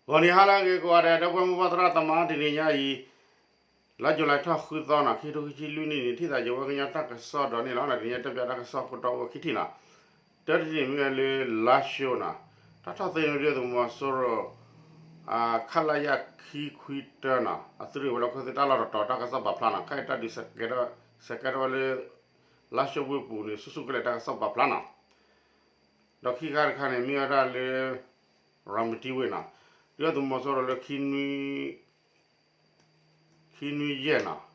ဂီၤနံၤဟါလၢအဂ့ၤကိးဂၤဒဲး ဒီပုၢ်ဝဲၢ်မိၢ်ပၢ်သရၣ်သမါ တနံၤညါအံၤ လါယူၤလံထီၣ်ဃုသီနီၤ ခံထိခံဆံလွံၢ်နံၣ်န့ၣ် ထံၣ်သးယဝဲကညီတၢ်ကစီၣ်ဒီးန့ၣ်လီၤ. တနံၤညါတဲပၠးတၢ်ကစီၣ်ခိၣ်တီအိၣ်ဝဲခံထံၣ်နီၤ. တၢတထံၣ်န့ၣ်မ့ၢ်ဝဲလၢ လါၡိနီၤ တၢ်ထီၣ်သ့န့ၣ်ဒုၣ်ဒါသုးမီၤစိရိၤ ခလရ ခံခွံတၢနီၤ အသုးရ့ၣ်ဝဲၤလီၢ်ခိၣ်သ့ၣ်တၢ်လီၢ်တတီၤ တၢ်ကစီၣ်ပာ်ဖျါနီၤ ခဲအံၤတၢ်ဒုးစဲးကဲထီၣ်ဝဲလၢ လါၡိဝ့ၢ်ပူၤန့ၣ် ဆူၣ်ဆူၣ်ကလဲာ်တၢ်ကစီၣ်ပာ်ဖျါနီၤ. ဒီးခံခါတခါန့ၣ် မ့ၢ်ဝဲဒၣ်လၢ ရၤမတံဝ့ၢ်နီၤ ဒုၣ်ဒါသုးမီၤစိရိၤလၢ ခံနွံယဲၢ်နီၤ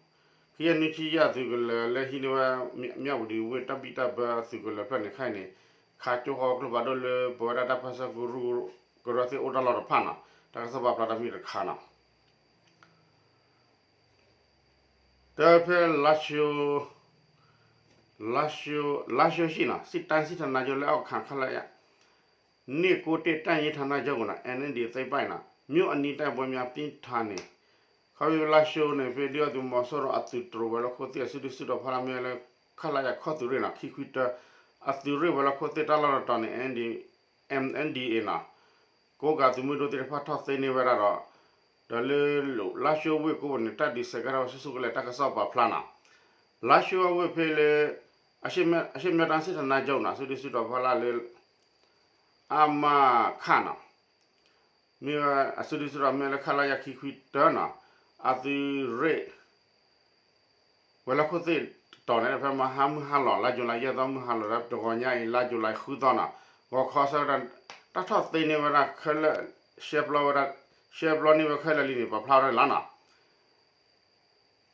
ခံယဲၢ်နွံဆံယဲၢ်သုးကလၢၤလၢဟံးန့ၢ်ဝဲ မၠၣ်ဝတံၤဝ့ၢ်တၢ်ဘံၣ်တၢ်ဘၢသုးကလၢၤဖျၢၣ်န့ၣ်ခဲအံၤန့ၣ် ခးကၠိဃီကျိဖးဒိၣ်လၢပဝဲဒၣ်တၢ်ပၢဆှၢကရူၢ်ကရၢသ့ၣ်အိၣ်တၢ်လီၢ်တဖၣ်နီၤ တၢ်ကစီၣ်ပာ်ဖျါတၢ်မ့ၢ်တခါနီၤ တၢဖဲ လါၡိ လါၡိ လါၡိဆံနီၤ စစ်တိုင်းစစ်ဌာနချုပ်လက်အောက်ခံ ခလရ နှစ်ကိုးတစ် တပ်ရင်းဌာနချုပ်ကိုနီၤ အဲၣ်အၣ်ၣ်ဒီးသ့ၣ်ပာ်နီၤ မြို့အနီးတိုက်ပွဲများပြင်းထန်နေ ခီဖျိလါၡိန့ၣ် ဖဲဒုၣ်ဒါသုးမီၤစိရိၤအသုးတြိၤဝဲၤလီၢ်ခိၣ်သ့ၣ်အစုဒုၣ်စုတီၤဖီလာ်မ့ၢ်လၢ ခလရ ခီၣ်သုးရ့ၣ်နီၤ ခံခွံတၢ အသုးရ့ၣ်ဝဲၤလီၢ်ခိၣ်သ့ၣ်တၢ်လီၢ်တတီၤန့ၣ် MNDAA နီၤ ကိးကးသုးမုၢ်ဒိၣ်သ့ၣ်တဖၣ်ထီၣ်သ့န့ၢ်ဝဲဒၣ်ဒီး ဒီးလၢ လါၡိဝ့ၢ်ကိးပူၤန့ၣ် တၢ်ဒုးစဲးကဲထီၣ်ဝဲဆူၣ်ဆူၣ်ကလဲာ်တၢ်ကစီၣ်ပာ်ဖျါနီၤ လါၡိအဝ့ၢ်ဖဲလၢ အရှေ့မြောက်တိုင်းစစ်ဌာနချုပ်နီၤ အစုဒုၣ်စုတီၤဖီလာ်လၢ အမခနီၤ မ့ၢ်ဝဲအစုဒုၣ်စုတီၤမ့ၢ်လၢ ခလရ ခံခွံတၢနီၤ အသုးရ့ၣ် ဝဲၤလီၢ်ခိၣ်သ့ၣ်တတီၤန့ၣ် ဖဲမဟါမုၢ်ဟါလီၤ လါယူၤလံယဲၢ်သီမုၢ်ဟါလီၤဒီး တဂီၤညါအံၤ လါယူၤလံဃုသီနီၤ ဂီၤခီဆၢကတီၢ် တၢ်ထီၣ်သ့န့ၢ်ဝဲဒၣ်ခဲလၢာ် ရှဲပျီဝဲဒၣ် ရှဲပျီန့ၢ်ဝဲခဲလၢာ်လံန့ၣ် ပာ်ဖျါဝဲဒၣ်န့ၣ်လီၤနီၤ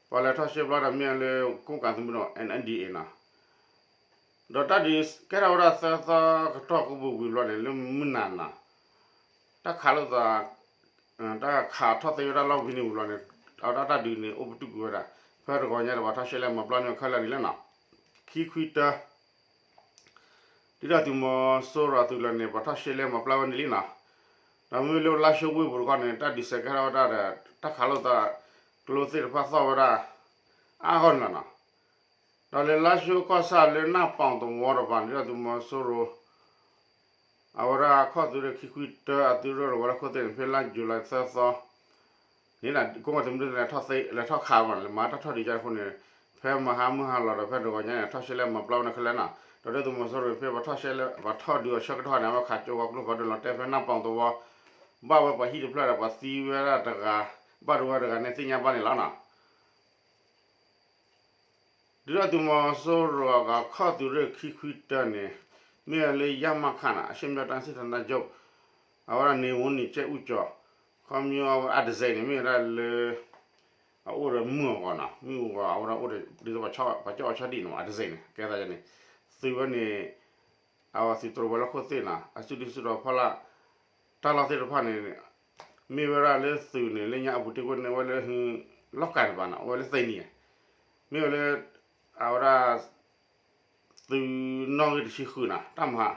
ပှၤလဲၤထီၣ်ရှဲပျီဒီးမ့ၢ်လၢ ကိးကးသုးမုၢ်ဒိၣ် MNDAA နီၤ ဒီးတၢ်ဒုးကဲထီၣ်ဝဲဒၣ်သၢသီကတီၢ်ကိးပူၤဝံၤဘျီန့ၣ် လၢမုၢ်နၤနီၤ တၢ်ခးလိာ်သး တၢ်ခးထီၣ်သ့ဝဲဒၣ်လီၢ်ဝံၤန့ၣ်ဝံၤဘျီန့ၣ် အဝဲဒၣ်တၢ်ဒုးန့ၣ် အိၣ်ပတုာ်ကွံာ်ဝဲဒၣ် ဖဲတဂီၤညါဒီး ပှၤထီၣ်ရှဲလဲမၤပျီန့ၢ်ခဲလၢာ်လံလီၤနီၤ ခံခွံတၢ ဒုၣ်ဒါသုးမီၤစိရိၤအသုးကလၢၤန့ၣ် ပှၤထီၣ်ရှဲလဲမၤပျီဝဲန့ၣ်လံနီၤ ဒီးမ့မ့ၢ်လၢလါၡိဝ့ၢ်ပူၤတခီန့ၣ် တၢ်ဒုးစဲးကဲထီၣ်ဝဲဒၣ်ဒီး တၢ်ခးလိာ်သး ကျိသ့ၣ်တဖၣ်သီၣ်ဝဲဒၣ် အါဂီၢ်န့ၣ်လီၤနီၤ ဒီးလၢလါၡိကီၢ်ဆၣ်လၢနၢ်ပီၣ်သဝီတပၤန့ၣ် ဒုၣ်ဒါသုးမီၤစိရိၤ အဝဲဒၣ်ခီၣ်သုးရ့ၣ်ခံခွံတၢ အသုးရ့ၣ်ဝဲၤလီၢ်ခိၣ်သ့ၣ်န့ၣ် ဖဲလါယူၤလံသၢသီ န့ၣ် ကိးမီၤသုးမုၢ်ဒိၣ်လဲၤထီၣ်ခးဘၣ်န့ၣ် လဲၤမၤတၢ်ထီၣ်ဒုးကၢ်အဃိန့ၣ် ဖဲမဟါမုၢ်ဟါလီၤဒီးဖဲတဂီၤညါန့ၣ် ထီၣ်ရှဲလဲမၤပျီဝဲန့ၣ်ခဲလၢာ်နီၤ ဒီးဒုၣ်ဒါသုးမီၤစိရိၤဖဲပှၤထီၣ်ရှဲလဲ ပှၤထီၣ်ဒုးအဆၢကတီၢ်န့ၣ် အဝဲခးကၠိဝဲၤကျိဖးဒိၣ်လီၤတဲာ်ဖဲနၢ်ပီၣ်သဝီ ဘၣ်ဝဲပှၤဟံၣ်တဖျၢၣ်ဒီးပှၤသံဝဲဒၣ်တဂၤ ဘၣ်ဒိဝဲတဂၤန့ၣ်သ့ၣ်ညါဘၣ်န့ၣ်လီၤနီၤ ဒုၣ်ဒါသုးမီၤစိရိၤအဂၤခီၣ်သုးရ့ၣ်ခံခွံတၢန့ၣ် မ့ၢ်ဝဲလၢ ရမခ နီၤ အရှေ့မြောက်တိုင်းစစ်ဌာနချုပ် အဝဲဒၣ် နေဝင်နေကြပ်ဦးကျော် ခီဖျိအဝဲအတစဲးန့ၣ် မ့ၢ်ဝဲဒၣ်လၢ အအိၣ်ဒီးမုၢ်အဂီၤနီၤ မုၢ်အဂီၤ အဝဲဒၣ်အိၣ်ဒီး ဒ်သိးပှၤကၠီအီၤဆီဒံၣ်န့ၣ်မး အတစဲးန့ၣ် ကဲသးန့ၣ် သုးဝဲန့ၣ် အဝဲသုးတြိၤဝဲၤလီၢ်ခိၣ်သ့ၣ်နီၤ အစုဒုၣ်စုတီၤဖီလာ် တၢ်လီၢ်သ့ၣ်တဖၣ်န့ၣ် မ့ၢ်ဝဲဒၣ်လၢသုးန့ၣ် လၢညါအပူၤတ့ၢ်ကွံာ်န့ၣ် အဝဲလၢ လီၢ်ကၤတပၤနီၤ အဝဲလၢသ့နံၤ မ့ၢ်ဝဲလၢ အဝဲဒၣ် သုးနီၣ်ဂံၢ်တဆံဃုနီၤ တၢ်မၤ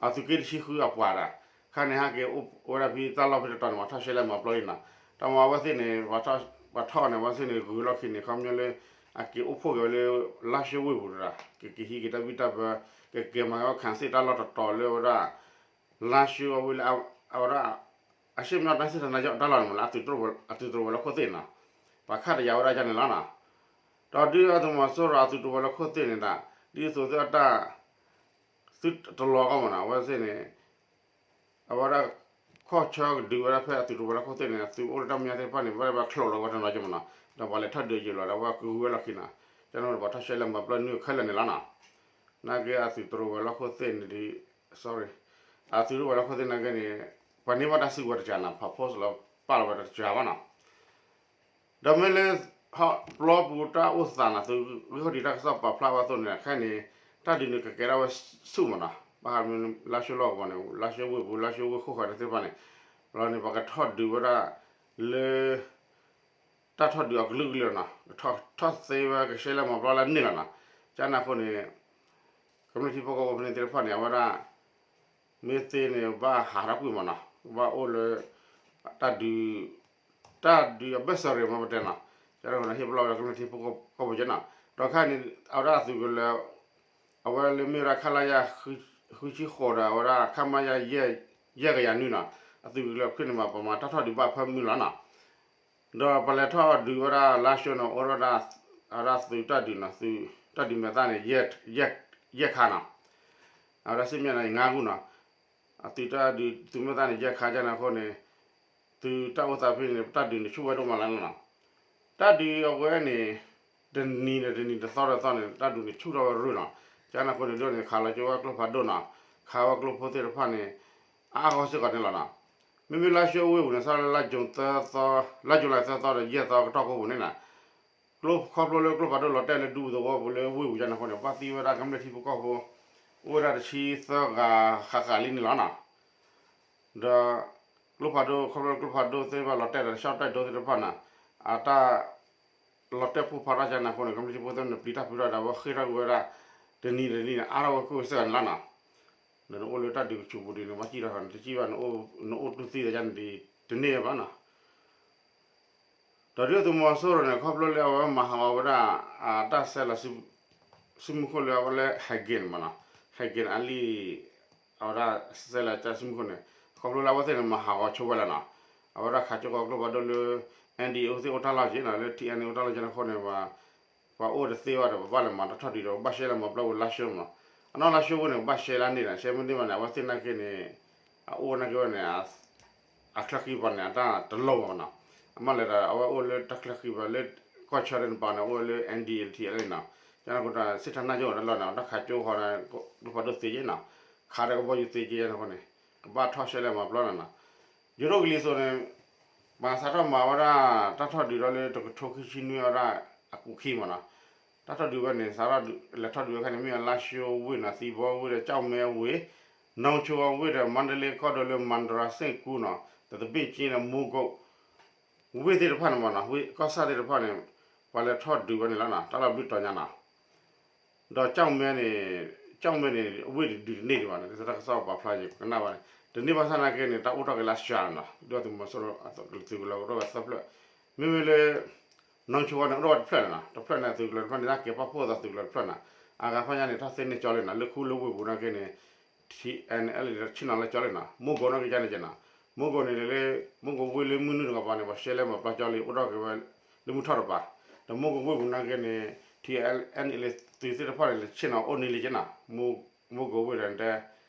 အသုးက့တဆံဃုအပှၤဒီး ခါန့ၣ်ဟဲက့ၤအိၣ်ဝဲဒၣ်ဖဲတၢ်လီၢ်ဖဲတတီၤန့ၣ် ပှၤထီၣ်ရှဲလဲမၤပျီလံနီၤ တၢ်မၤအဝဲသ့ၣ်န့ၣ် ပှၤထီၣ်န့ၣ် အဝဲသ့ၣ်န့ၣ် ဂုၤလီၢ်ခံန့ၣ် ခီဖျိလၢ အက့ၤအိၣ်ဖှိၣ်က့ၤဝဲလၢ လါၡိဝ့ၢ်ပူၤတဂၤ ကက့ၤဟံးက့ၤတၢ်ဘံၣ်တၢ်ဘၢ ကက့ၤမၤက့ၤဝဲ ခးစ့ၣ် တၢ်လီၢ်တတီၤလၢဝဲဒၣ် လါၡိအဝ့ၢ်လၢ အဝဲဒၣ် အရှေ့မြောက်တိုင်းစစ်ဌာနချုပ် တၢ်လီၢ်န့ၣ်မးလၢ အသုးတြိၤဝဲၤလီၢ်ခိၣ်သ့ၣ်နီၤ ပှၤခးတယာ်ဝဲဒၣ်န့ၣ်လီၤနီၤ ဒီးဒုၣ်ဒါသုးမီၤစိရိၤအသုးတြိၤဝဲၤလီၢ်ခိၣ်သ့ၣ်န့ၣ်ဒီး ဒ်သိးသုတၢ် သုတလီၤကီမးနီၤ အဝဲသ့ၣ်န့ၣ် အဝဲဒၣ် ခီၣ်ဆၢကဒုးဝဲဒၣ်ဖဲအသုးတြိၤဝဲၤလီၢ်ခိၣ်သ့ၣ်န့ၣ် အသုးအိၣ်လၢတၢ်မဲာ်ညါသ့ၣ်တဖၣ်န့ၣ် ဘၣ်ဘၣ်ချိးလီၤဝဲတနီၤက့မးနီၤ ဒီးပှၤလဲၤထီၣ်ဒုးယံာ်လီၤဒီး အဝဲကဂုာ်ဝဲလီၢ်ခံနီၤ ကန့ၣ်ပှၤထီၣ်ရှဲလဲမၤပျီန့ၢ်ခဲလၢာ်န့ၣ်လီၤနီၤ နာ်က့အသုးတြိၤဝဲၤလီၢ်ခိၣ်သ့ၣ်န့ၣ်ဒီး sorry အသုးတြိၤဝဲၤလီၢ်ခိၣ်သ့ၣ်နာ်က့န့ၣ် ပှၤန့ၢ်ဘၣ်တၢ်စုကဝဲၤတစှၤနီၤ ဖး post လီၤပာ်လီၤဝဲတစှၤဘၣ်နီၤ ဒီးမ့ၢ်လၢ ပျီပူၤတၢ်အိၣ်သးနီၤ သုးဂံၢ်ခီၣ်ထံးတၢ်ကစီၣ်ပာ်ဖျါဝဲအသိးန့ၣ် ခဲအံၤန့ၣ် တၢ်ဒုးန့ၣ်ကကဲထီၣ်ဝဲဆူၣ်မးနီၤ ဘၣ်ဃးမ့ၢ်လါၡိလီၢ်ကဝီၤန့ၣ် လါၡိဝ့ၢ်ပူၤ လါၡိဝ့ၢ်ခိၣ်ဃၢၤသ့ၣ်တဖၣ်န့ၣ် လီၤန့ၣ် ပှၤကထီၣ်ဒုးဝဲဒၣ် လၢ တၢ်ထီၣ်ဒုးအကလုာ်ကလုာ်နီၤ ထီၣ်သ့ဝဲကရှဲလဲမၤပျီလၢန့ၣ်လီၤနီၤ ကန့ၣ်အဃိန့ၣ် ကမျၢၢ်ထံဖိကီၢ်ဖိဖဲန့ၣ်သ့ၣ်တဖၣ်န့ၣ် အဝဲဒၣ် မ့ၢ်သ့န့ၣ် ဘၣ်ဟးထီၣ်ကွံာ်မးနီၤ ဘၣ်အိၣ်လၢ တၢ်ဒုး တၢ်ဒုးအဘၢၣ်စၢၤရ့ၣ်မးပတဲနီၤ ကန့ၣ်အဃိန့ၣ် ဟ့ၣ်ပလီၢ်ဝဲဒၣ်ကမျၢၢ်ထံဖိကီၢ်ဖိက့နီၤ ဒီးခဲအံၤန့ၣ် အဝဲဒၣ်အသုးကလၢၤ အဝဲလၢမ့ၢ်ဝဲဒၣ် ခလရ ဃုဆံဃိးဒီး အဝဲဒၣ် ခမရ ယဲၢ်ကယၤနွံနီၤ အသုးကလၢၤခံန့ၣ်မး ပမၤတၢ်ထီၣ်ဒုးဘၣ်ဖၢမုၢ်လီၤနီၤ. ဒီးပလဲၤထီၣ်ဒုးဝဲဒၣ်လါၡိန့ၣ် အိၣ်ဒီး အဝဲဒၣ်သုးတၢ်ဒုးနီၤ, သုးတၢ်ဒုးမဲာ်သၣ်န့ၣ် ယဲၢ်ခါနီၤ, အဝဲဒၣ်စ့ၢ်မ့ၢ်န့ၣ် ငါးခုနီၤ, အသုးတၢ်ဒုးသုးမဲာ်သၣ်န့ၣ် ယဲၢ်ခါကန့ၣ်အဃိန့ၣ် သုးတၢ်အိၣ်သးဖဲန့ၣ် တၢ်ဒုးန့ၣ်ဆူၣ်ဝဲဒိၣ်မးလီၤနီၤ. တၢ်ဒုးအဝဲန့ၣ် တနံၤဒီးတနံၤ တသီဒီးသီန့ၣ် တၢ်ဒုးန့ၣ်ဆူၣ်ထီၣ်ဝဲရုၢ်နီၤ. ကန့ၣ်အဃိန့ၣ် ဒ်န့ၣ် ခးလီၤကၠိဝဲကျိဖးဒိၣ်နီၤ, ခးဝဲကျိဖိသ့ၣ်တဖၣ်န့ၣ် အါအါဂီၢ်စ့ၢ်ကီးန့ၣ်လီၤနီၤ. မ့မ့ၢ်လါၡိဝ့ၢ်ပူၤန့ၣ် စးလၢလါ လါယူၤလံသၢသီဒီးယဲၢ်သီကတီၢ်ခိၣ်ပူၤန့ၣ်နီၤ ကျိခီဖျိလၢကျိဖးဒိၣ်လီၤတဲာ်လၢဒူသဝီပူၤလၢဝ့ၢ်ပူၤကန့ၣ်အဃိန့ၣ် ဘၣ်သံဝဲဒၣ်ကမျၢၢ်ထံဖိကီၢ်ဖိ အိၣ်ဝဲဒၣ်တဆံသၢဂၤဃၣ်ဃၣ်လံန့ၣ်လီၤနီၤ. ဒီး ကျိဖးဒိၣ် ခီဖျိလၢကျိဖးဒိၣ်သ့ၣ်တဖၣ်လီၤတဲာ်ဒီးတၢ်ဆှၢတၢ်ဒိသ့ၣ်တဖၣ်နီၤ အတၢ်လီၤတဲာ်ပိၢ်ဖးထီၣ်ကန့ၣ်အဃိန့ၣ် ကမျၢၢ်ထံဖိကီၢ်ဖိသ့ၣ်န့ၣ် ပျံၤတၢ်ဖုးထီၣ်ဒီး အဝဲဃ့ၢ်ထီၣ်ကွံာ်ဝဲဒၣ် တနံၤတနံၤန့ၣ် အါထီၣ်ဝဲကွံာ်ဝဲစ့ၢ်ကီးန့ၣ်လီၤနီၤ. ဒီးနအိၣ်လၢတၢ်ဒုးကဆူးပူၤဒ်န့ၣ် ဘၣ်စံၣ်ထီၣ်ဃီန့ၣ် တစံၣ်ဘၣ် နအိၣ်တူၢ်သံသးန့ၣ်ဒ်တန့ၢ်ဘၣ်နီၤ. ဒီးဒုၣ်ဒါသုးမီၤစိရိၤန့ၣ် ခီဖျိလၢအဝဲမၤဟးဂီၤဝဲဒၣ် တၢ်ဆဲးလီၤ စုမုၢ်ခိၣ်လၢအဝဲလၢ ဟဲက့ၣ်န့ၣ်မးနီၤ, ဟဲက့ၣ်န့ၣ်အလံာ် အဝဲဒၣ်ဆဲးလီၤတၢ်စုမုၢ်ခိၣ်န့ၣ် ခီဖျိလၢအဝဲသ့ၣ်န့ၣ် မၤဟးဂီၤဆိဝဲလီၤနီၤ. အဝဲဒၣ်ခးကၠိဃီကျိဖးဒိၣ်လၢ NDAA သ့ၣ်အိၣ်တၢ်လီၢ်က့ၤနီၤ, လၢ TNLA အိၣ်တၢ်လီၢ်က့ၤန့ၣ်အဃိန့ၣ် ပှၤအိၣ်တသ့ဘၣ်ဒီး ပဘၣ်လဲၤမၤတၢ်ထီၣ်ဒုးဒီး ပဘၣ်ရှဲလဲၤမၤပျီဝဲလါၡိမးနီၤ. အနီၢ်လါၡိဝ့ၢ်န့ၣ် ပဘၣ်ရှဲလၢန့ၣ်ဒီး ရှဲမ့ၢ်န့ၢ်ဘၣ်န့ၣ် အဝဲသ့ၣ်နာ်က့န့ၣ် အအိၣ်နာ်က့ဝဲန့ၣ် အချၢဃံပၤန့ၣ် အတၢ်တလီၤဘၣ်နီၤ. အမ့ၢ်လဲၤဒီး အဝဲအိၣ်လၢတၢ်ချၢဃံပၤလၢ ကီၢ်ဆၢသ့ၣ်တဖၣ်န့ၣ် အိၣ်လၢ NDAA လၢ TNLA နီၤ. ကန့ၣ်အဃိဒီး စ့ၢ်ထီၣ်နၢ်ကၠိဝဲတလီၢ်န့ၣ် တၢ်ခးကၠိဃီန့ၣ် ကျိဖးဒိၣ်သ့က့ၤနီၤ, ခးဒီးကဘီယူၤသ့က့ၤန့ၣ်အဃိန့ၣ် ကဘၣ်ထီၣ်ရှဲလဲၤမၤပျီန့ၣ်နီၤ. ယိၤဒိၣ်ကလံၤစိးန့ၣ် ပှၤစးထီၣ်မၤဝဲဒၣ် တၢ်ထီၣ်ဒုးထီၣ်လၢတကထိခံဆံနွံအဝဲဒၣ်အကူာ်ခံမးနီၤ. တၢ်ထီၣ်ဒုးဝဲန့ၣ် စးထီၣ်လဲၤထီၣ်ဒုးဝဲခါန့ၣ် မ့ၢ်လါၡိဝ့ၢ်နီၤ, သံဘီဝ့ၢ်ဒီး ကၠီၣ်မဲဝ့ၢ်, နီၢ်ဆိဝ့ၢ်ဒီး မါဒလ့ကီၢ်ဒိၣ်လၢ မၤဒရၤ စ့ၣ်ကူနီၤ, ဒီးသဘ့ၣ်က့ဒီး မိကိး ဝ့ၢ်သ့ၣ်တဖၣ်န့ၣ်မးနီၤ, ဝ့ၢ်ကီၢ်ဆၣ်သ့ၣ်တဖၣ်န့ၣ် ပှၤလဲၤထီၣ်ဒုးဝဲန့ၣ်လီၤနီၤ, တၢ်လီၢ်ဘျုးတီၤညါနီၤ. ဒီးကၠီၣ်မဲန့ၣ် ကၠီၣ်မဲန့ၣ် ဝ့ၢ်ဒုးတန့ၢ်ဒံးဘၣ်န့ၣ် တၢ်ကစီၣ်ပာ်ဖျါယကနၣ်ဘၣ်န့ၣ် တန့ၢ်ဘၣ်ဆၣ်နာ်က့န့ၣ် တၢ်အိၣ်ထီၣ်က့ၤလၢအစှၤနီၤ, ဒုၣ်ဒါသုးမီၤစိရိၤအသုးကလၢၤကရိဝဲသၢဖျၢၣ်, မ့မ့ၢ်လၢ နီၢ်ဆိဝ့ၢ်န့ၣ် အိၣ်ထီၣ်ဝဲတဖျၢၣ်န့ၣ်နီၤ, တဖျၢၣ်န့ၣ် သုးကလၢၤတဖျၢၣ်န့ၣ် တၢ်ကဲပာ်ဖှိၣ်သးသုးကလၢၤတဖျၢၣ်န့ၣ်, အဂၤဖၣ်ညါန့ၣ် တၢ်သ့န့ၢ်ကၠီလံနီၤ, လၢခူလၢဝ့ၢ်ပူၤနာ်က့န့ၣ် TNLA ဆ့ၣ်နီၤလၢကၠီလံနီၤ, မိၢ်ကိးနာ်က့န့ၣ် မိၢ်ကိးန့ၣ်လၢ မိၢ်ကိးဝ့ၢ်လၢမုၢ်နုာ်တကပၤန့ၣ် ပှၤရှဲလဲမၤပျီကၠီလံ အိၣ်ထီၣ်က့ၤဝဲ လၢမုၢ်ထီၣ်တပၤ, ဒီးမိၢ်ကိးဝ့ၢ်ပူၤနာ်က့န့ၣ် TNLA သုးသ့ၣ်တဖၣ်န့ၣ် ဆ့ၣ်နီၤအိၣ်န့ၢ်လံက့နီၤ, မိၢ်ကိးဝ့ၢ်ဒီးတဲ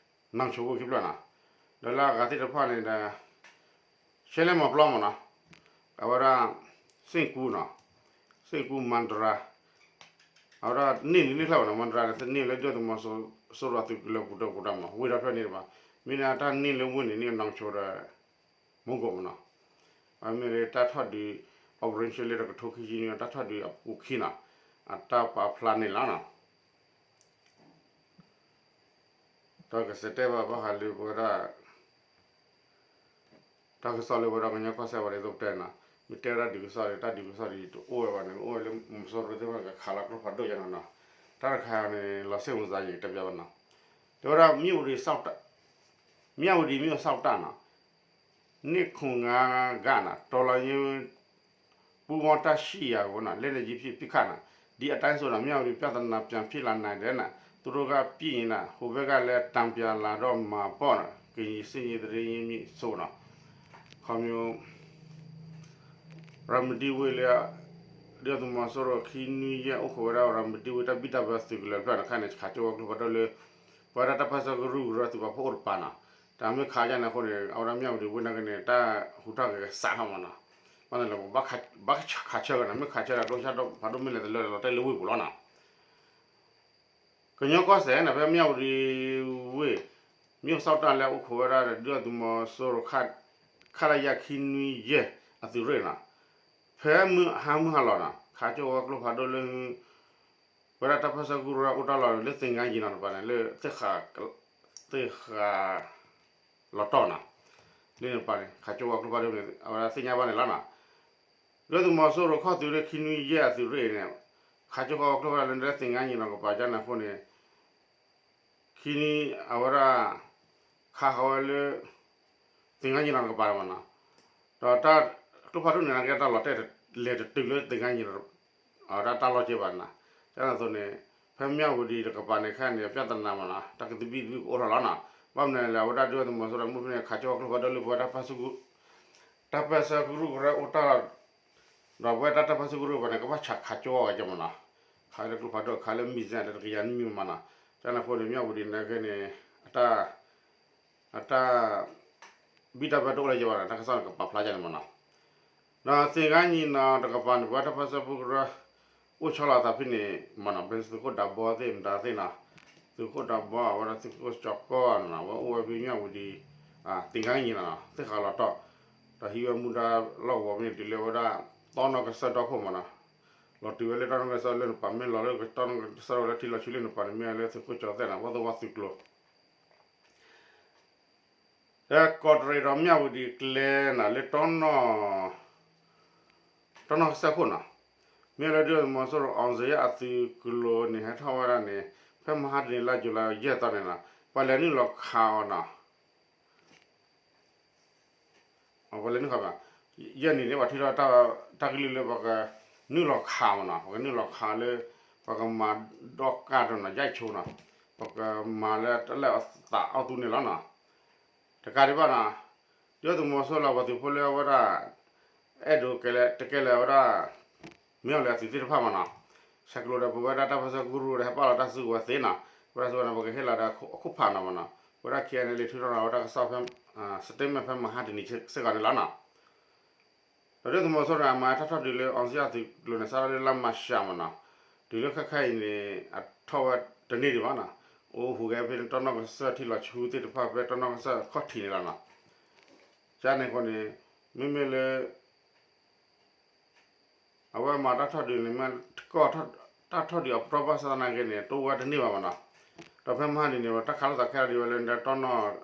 နီၢ်ဆိဝ့ၢ်ခံဖျၢၣ်နီၤ, ဒီးလၢအဂၤသ့ၣ်တဖၣ်န့ၣ်ဒီး ရှဲလဲမၤပျီမးနီၤ, အဝဲဒၣ် စ့ၣ်ကူနီၤ, စ့ၣ်ကူမၤဒရၤ အဝဲဒၣ်န့ၢ်လံန့ၢ်ဖျၢၣ်ဘၣ်နီၤ, မၤဒရၤန့ၣ် တန့ၢ်လၢဒုၣ်ဒါသုးမီၤစိရိၤအသုးကလၢၤပူၤဒီးပူၤတၢ်မး ဝ့ၢ်ဒီဖျၢၣ်န့ၣ်တဘၣ်, မ့ၢ်န့ၣ်တၢ်န့ၢ်လၢဝ့ၢ်န့ၣ် န့ၢ်နီၢ်ဆိဒီး မိၢ်ကိးမးနီၤ, အမ့ၢ်လၢတၢ်ထီၣ်ဒုး operation လၢတကထိခံဆံနွံ တၢ်ထီၣ်ဒုးအပူၤခံနီၤ, အတၢ်ပာ်ဖျါန့ၣ်လီၤနီၤ. တၢ်ကစဲးတဲဘၣ်ဘၣ်ဃးလၢပဝဲဒၣ် တၢ်ကစီၣ်လၢပဝဲဒၣ်ကညီကီၢ်စဲၣ်ဝဲဒၣ်သိးပတဲနီၤ, မ့ၢ်တဲဝဲဒၣ်ဒုးကစီၣ်ဒီး တၢ်ဒုးကစီၣ်ဒီးတအိၣ်ဝဲဘၣ်န့ၣ် အိၣ်ဝဲလၢမီၤစိရိၤသ့ၣ်တဖၣ်ကခးလီၤကျိဖးဒိၣ်ယါနီၤနီၤ, တၢ်တခါန့ၣ် လီၤစ့ၣ်မုာ်သးယံာ်တဘျီဘၣ်နီၤ, တဲဝဲဒၣ် မြဝတီ မြဝတီမြို့ စောင့်တပ်နီၤ, နှစ်ခုနစ်ငါးကနီၤ တော်လှန်ရေး ပူးပေါင်းတပ်ရှိရာကိုနီၤ လက်နက်ကြီးဖြင့်ပစ်ခတ်နီၤ, ဒီအတိုင်းဆိုနီၤ မြဝတီပြဿနာပြန်ဖြစ်လာနိုင်တယ်နီၤ, သူတို့ကပစ်ရင်နီၤ ဟိုဘက်ကလည်းတန်ပြန်လာတော့မှာပေါ့နီၤ ကရင်စစ်ရေးသတင်းရင်းမြစ်ဆိုနီၤ, ခီမီ ရမတံဝ့ၢ်လၢ ဒုၣ်ဒါသုးမီၤစိရိၤခံနွံယဲၢ်အိၣ်ခိးဝဲဒၣ် ရမတံဝ့ၢ်တၢ်ဘံၣ်တၢ်ဘၢသုးကလၢၤတဖျၢၣ်န့ၣ် ခဲအံၤန့ၣ် ခးကၠိဝဲကျိဖးဒိၣ်လၢ ပဝဲဒၣ်တၢ်ပၢဆှၢကရူၢ်ကရၢသုးပာ်ဖှိၣ်အိၣ်တပၤနီၤ, တၢ်မ့ၢ်ခးယါန့ၣ်အဃိန့ၣ် အဝဲဒၣ်မၠၣ်ဝတံၤဝ့ၢ်နာ်က့န့ၣ် တၢ်ဟူးတၢ်ဂဲၤကစးထီၣ်မးနီၤ, ဘၣ်န့ၣ်လီၤ ဘၣ်ခးဆၢက့ၤနီၤ မ့ၢ်ခးဆၢဒီးကျိဆၣ်ဒိၣ်ဖးဒိၣ်မ့ၢ်လဲၤတလၢလီၤတဲာ်လၢဝ့ၢ်ပူၤလီၤနီၤ ကညီကီၢ်စဲၣ်န့ၣ် ဖဲမၠၣ်ဝတံၤဝ့ၢ် မ့ၢ်အစီၣ်တၢ်လၢအိၣ်ခိးဝဲဒၣ်ဒီး ဒုၣ်ဒါသုးမီၤစိရိၤ ခလရ ခံနွံယဲၢ် အသုးရ့ၣ်နီၤ, ဖဲမုၢ်ဟါမုၢ်ဟါလီၤနီၤ ခးကၠိဝဲကျိဖးဒိၣ်လၢ ဝဲဒၣ်တၢ်ပၢဆှၢကရူၢ်အိၣ်တၢ်လီၢ်လၢသ့ၣ်ငါယံၤနီၤတပၤန့ၣ် လၢ သ့ၣ်ဃး လီၤတီၢ်နီၤ, လၢန့ၣ်တပၤန့ၣ် ခးကၠိဝဲကျိဖးဒိၣ်န့ၣ် အဝဲဒၣ်သ့ၣ်ညါဘၣ်န့ၣ်လီၤနီၤ, ဒုၣ်ဒါသုးမီၤစိရိၤခီၣ်သုးလၢခံနွံယဲၢ်အသုးရ့ၣ်န့ၣ် ခးကၠိဝဲကျိဖးဒိၣ်လၢသ့ၣ်ငါယံၤနီၤတပၤကန့ၣ်အဃိန့ၣ် ခံနွံအဝဲဒၣ် ခးဃီၤဝဲလၢ သ့ၣ်ငါယံၤနီၤတကပၤမးနီၤ, ဒီးတၢ်ကျိဖးဒိၣ်န့ၣ် နာ်က့တၢ်လီၤတဲာ်လဲၤတတုၤလၢသ့ၣ်ငါယံၤနီၤ အဝဲဒၣ်တၢ်လီၢ်က့ဘၣ်နီၤ, ကန့ၣ်အသိးန့ၣ် ဖဲမၠၣ်ဝတံၤတကပၤန့ၣ် ခဲအံၤန့ၣ် ပြဿနာမးနီၤ တၢ်ကသဘံၣ်သဘုၣ်ကအိၣ်ထီၣ်လီၤနီၤ, ဘၣ်မနုၤလဲၣ် အဝဲဒၣ်ဒုၣ်ဒါသုးမီၤစိရိၤမုၢ်ဖဲန့ၣ် ခးကၠီကျိဖးဒိၣ်လၢပဝဲဒၣ် တၢ်ပၢၢ်ဆၢကရူၢ်ကရၢအိၣ်တၢ်လီၤ, ဒီးပဝဲဒၣ်တၢ်ပၢၢ်ဆၢကရူၢ်ကရၢန့ၣ် ကဘၣ်ဆးခးကၠီဝဲကမ့ၢ်နီၤ, ခးလၢကျိဖးဒိၣ် ခးလၢ missile တကယၤနွံမးနီၤ, တၢ်န့ၣ်အဃိန့ၣ် မၠၣ်ဝတံၤန့ၣ်က့န့ၣ် အတၢ် အတၢ် ဘံၣ်တၢ်ဘၢတအိၣ်လၢၤဘၣ်နီၤ, တၢ်ကစီၣ်န့ၣ်ကပာ်ဖျါယါန့ၣ်မးနီၤ, ဒီးသင်္ဃန်းညီနီၤ တကပၤန့ၣ် ပဝဲတၢ်ပၢၢ်ဆၢကရူၢ်ကရၢ အိၣ်ဆီလီၤအသးဖဲန့ၣ်မးနီၤ, ဖဲသုးခိၣ်ဒးဘီသ့ၣ်မတၤသ့ၣ်နီၤ, သုးခိၣ်ဒးဘီ အဝဲဒၣ်သုးခိၣ်ကၠီကီၢ်နီၤ အဝဲအိၣ်ဝဲဖဲမၠၣ်ဝတံၤ သင်္ဃန်းညီနီၤ သ့ၣ်ဃးလီၤတီၢ်, ဒီးဟံးဝဲမူဒါလီၢ်ကဝီၤဖဲန့ၣ် တုၤလၢဝဲဒၣ် တီနီၢ်ကစၢၢ်တီခိၣ်မးနီၤ, လီၤတုၤဝဲလၢတီနီၢ်ကစၢၢ်လၢနပၤ မ့ၢ်လီၤလၢတီနီၢ်ကစၢၢ်ဝဲလၢထံလီၤဆူလၢနပၤန့ၣ် မ့ၢ်လၢသုးခိၣ်ကၠီသဲၣ်နီၤ ဘီၣ်သိၣ်ဝါသုးကျိၤ လၢကီးတရံးဒီးမၠၣ်ဝတံၤကျဲနီၤ လၢတီနီၢ်ကစၢၢ်ခိၣ်နီၤ, မ့ၢ်လၢဒုၣ်ဒါသုးမီၤစိရိၤ အောင်ဇေယျအသုးကျိၤန့ၣ် ဟဲထီၣ်ဝဲဒၣ်န့ၣ် ဖဲမဟါတနံၤလါယူၤလံယဲၢ်သီန့ၣ်နီၤ ပှၤလဲၤနုာ်လီၤခးအီၤနီၤ ပှၤလဲၤနုာ်ခးဘၣ်, ယဲၢ်နံၤန့ၣ် ပှၤထံၣ်ထီၣ်တၢ်ကလုၢ်လၢပှၤကနုာ်လီၤခးမးနီၤ, ပှၤကနုာ်လီၤခးလၢ ပှၤကမၤဒီကၢ်တနီၤ ယဲၢ်ဆိနီၤ, ပှၤကမၤလၢတၢ်လၢအသးအီၣ်သူန့ၣ်လီၤနီၤ, တကးဒံးဘၣ်နီၤ, ဒုၣ်ဒါသုးမီၤစိရိၤလၢပှၤသုးဖိလၢအဝဲဒၣ် အဲၣ်ဒိးကဲလၢ တကဲလၢအဝဲဒၣ် မ့ၢ်အီၤလၢအသုးသ့ၣ်တဖၣ်မးနီၤ, ဆဲးကျိးဒီးပဝဲဒၣ်တၢ်ပၢၢ်ဆၢကရူၢ်ဒီးဟဲပာ်လီၤတၢ်စုကဝဲၤသ့နီၤ, ပဝဲဒၣ်စုကဝဲၤန့ၣ် ပကဟ့ၣ်လီၤဒီးအခိၣ်ဖးနီၤမးနီၤ, ပဝဲဒၣ် KNLA ထုးထီၣ်လီၤဝဲတၢ်ကစီၣ်ဖဲ statement ဖဲမဟါတနံၤစ့ၢ်ကီးန့ၣ်လီၤနီၤ ဒီးဒုၣ်ဒါသုးမီၤစိရိၤန့ၣ် အမၤတၢ်ထီၣ်ဒုးလၢ အောင်ဇေယျသုးကျိၤန့ၣ် စးထီၣ်လၢလါမၤရှးမးနီၤ, တုၤလၢခဲခါအံၤန့ၣ် အထီၣ်ဝဲတန့ၢ်ဒံးဘၣ်နီၤ, အိၣ်ဟူးဂဲၤဖဲတီနီၢ်ကစၢၢ်ထံလီၤဆူသ့ၣ်တဖၣ် ဖဲတီနီၢ်ကစၢၢ်ခီၣ်ထံးန့ၣ်လီၤနီၤ, ကန့ၣ်အဃိန့ၣ် မ့မ့ၢ်လၢ အဝဲမၤတၢ်ထီၣ်ဒုးန့ၣ် မ့ၢ်ကီၢ်တၢ်ထီၣ်ဒုးအပတီၢ်ဘၣ်ဆၣ်သနာ်က့န့ၣ် တအိၣ်ဝဲတန့ၢ်ဘၣ်မးနီၤ, ဒီးဖဲမဟါတနံၤန့ၣ် တၢ်ခးလိာ်သးခဲလၢာ်ဒံးဝဲလၢတီနီၢ်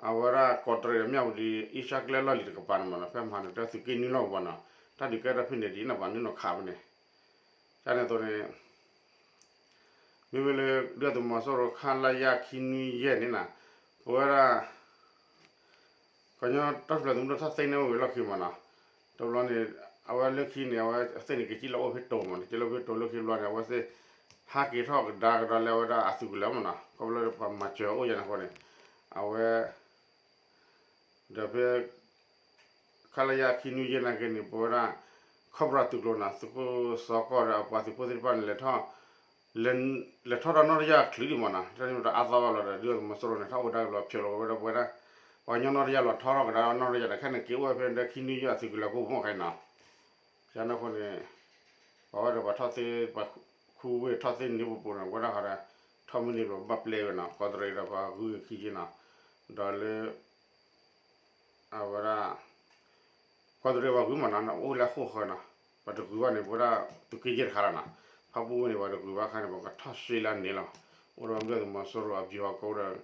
အဝဲဒၣ်ကီးတရံးဒီးမၠၣ်ဝတံၤ အ့ရှါကျဲလီၢ်လံၤတကပၤန့ၣ်မးနီၤ, ဖဲမဟါန့ၣ် တၢ်သုးက့နွံလီၢ်ကဝီၤနီၤ, တၢ်ဒုးကဲထီၣ်ဖဲန့ၣ်ဒ်န့ၣ် ပှၤနုာ်လီၤခးဖဲန့ၣ်, ကန့ၣ်အသိးန့ၣ် မ့မ့ၢ်လၢဒုၣ်ဒါသုးမီၤစိရိၤ ခလရ ခံနွံယဲၢ်န့ၣ်နီၤ, ပဝဲဒၣ် ကညီတၢ်ထူၣ်ဖျဲးသုးမုၢ်ဒိၣ်ထီၣ်သ့န့ၢ်ဝဲလီၢ်ခံမးနီၤ, တဘျီန့ၣ် အဝဲလၢခံန့ၣ် အဝဲသ့ၣ်န့ၣ် က့ၤစံၣ်လီၤအိၣ်ဖဲတိၤမးနီၤ, က့ၤလီၤဖဲတိၤလၢခံတဘျီန့ၣ် အဝဲသ့ၣ် ဟးက့ၤထီၣ်ကဒါကဒီးလၢအဝဲဒၣ်အသုးကလၢၤမးနီၤ, ခီဖျိလၢပှၤမၤစၢၤအိၣ်ယဲၢ်န့ၣ်အဃိန့ၣ်, အဝဲ ဒီးဖဲ ခလရ ခံနွံယဲၢ်နာ်က့န့ၣ် ပဝဲဒၣ် ခီၣ်ပြၣ်သုးကျိၤနီၤ, သုးခိၣ်စီၤကီၢ်ဒီးအပှၤသုးဖိသ့ၣ်တဖၣ်န့ၣ် လဲၤထီၣ် လဲၤထီၣ်ဒီးနီၢ်တယၢ်ချုးဒံးမးနီၤ, တၢ်န့ၣ်မ့ၢ်တအါသီဘၣ်လီၤဒီး ဒုၣ်ဒါသုးမီၤစိရိၤန့ၣ် ထီၣ်အိၣ်ဒါက့ၤလီၤဖျိးလီၤဝဲဒၣ်ပဝဲဒၣ် ပှၤကညီနီၢ်တယၢ်လီၤထီထီၣ်ကဒါနီၢ်တယၢ်ဒီး ခဲန့ၣ်က့ၤအိၣ်ဝဲဖဲဒၣ်ခံနွံယဲၢ်အသုးကလၢၤကိးမးခဲအံၤနီၤ, ကန့ၣ်အဃိန့ၣ် ပှၤဝဲဒီးပှၤထီၣ်သ့ ပှၤခူဝ့ၢ်ထီၣ်သ့န့ၣ်ပပူၤန့ၣ် ပဝဲဒၣ်ဃီဒီး ထီၣ်မ့ၢ်န့ၢ်ဘျီဘၣ်ပျဲဝဲနီၤ, ကီးတရံးဒီးပှၤဂုၤခံက့နီၤ, ဒီးလၢ အဝဲဒၣ် ကီးတရံးပှၤဂုၤမးနီၤ အိၣ်လၢအဃိဃီနီၤ, ပှၤတဂုၤဘၣ်န့ၣ် ပဝဲဒၣ်သုးက့ယဲၢ်တခါလီၤနီၤ, ဖၣ်ပူၣ်ဝ့ၢ်န့ၣ် ပှၤတဂုၤဘၣ်ခါန့ၣ် ပှၤကထီၣ်ရှဲလၢန့ၣ်လီၤ, အိၣ်ဒီးဒုၣ်ဒါသုးမီၤစိရိၤအပျီဟီၣ်ကိဒီး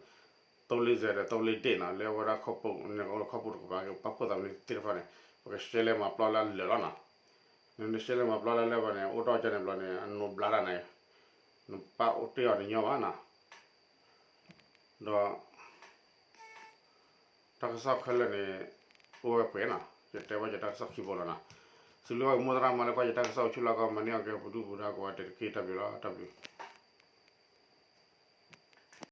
သုံးလေးဆယ်ဒီး သုံးလေးတစ်နီၤ, လၢအဝဲဒၣ်ခီၣ်ပူၣ်န့ၣ် အိၣ်ဒီးခီၣ်ပူၣ်တကပၤ ပာ်ဖှိၣ်သးမနုၤသ့ၣ်တဖၣ်န့ၣ် ပကရှဲလဲမၤပျီလၢအလၢာ်လီၤနီၤ, နရှဲလဲမၤပျီလၢအလၢာ်ဘၣ်န့ၣ် အိၣ်ထီၣ်ကန့ၣ်ဘျီန့ၣ် အနိးဘျါတၢ်န့ၣ် နပၢ်အိၣ်တ့ၢ်အီၤတညီဘၣ်နီၤ, ဒီး တၢ်ကစီၣ်ခဲလၢာ်န့ၣ် အိၣ်ဝဲပှဲၤနီၤ, ယတဲဘၣ်ယတၢ်ကစီၣ်ခံဘိလီၤနီၤ, စံးဘျုးဘၣ်က့ၤမိၢ်သရၣ်မါလၢကွၢ်ယတၢ်ကစီၣ်အိၣ်ဆူၣ်လီၤကီး မၤန့ၢ်အီၤက့ၤပဒုၣ်ပဒါကိးဂၤဒဲးတက့ၢ် တၢ်ဘျုးလီၤ တၢ်ဘျုး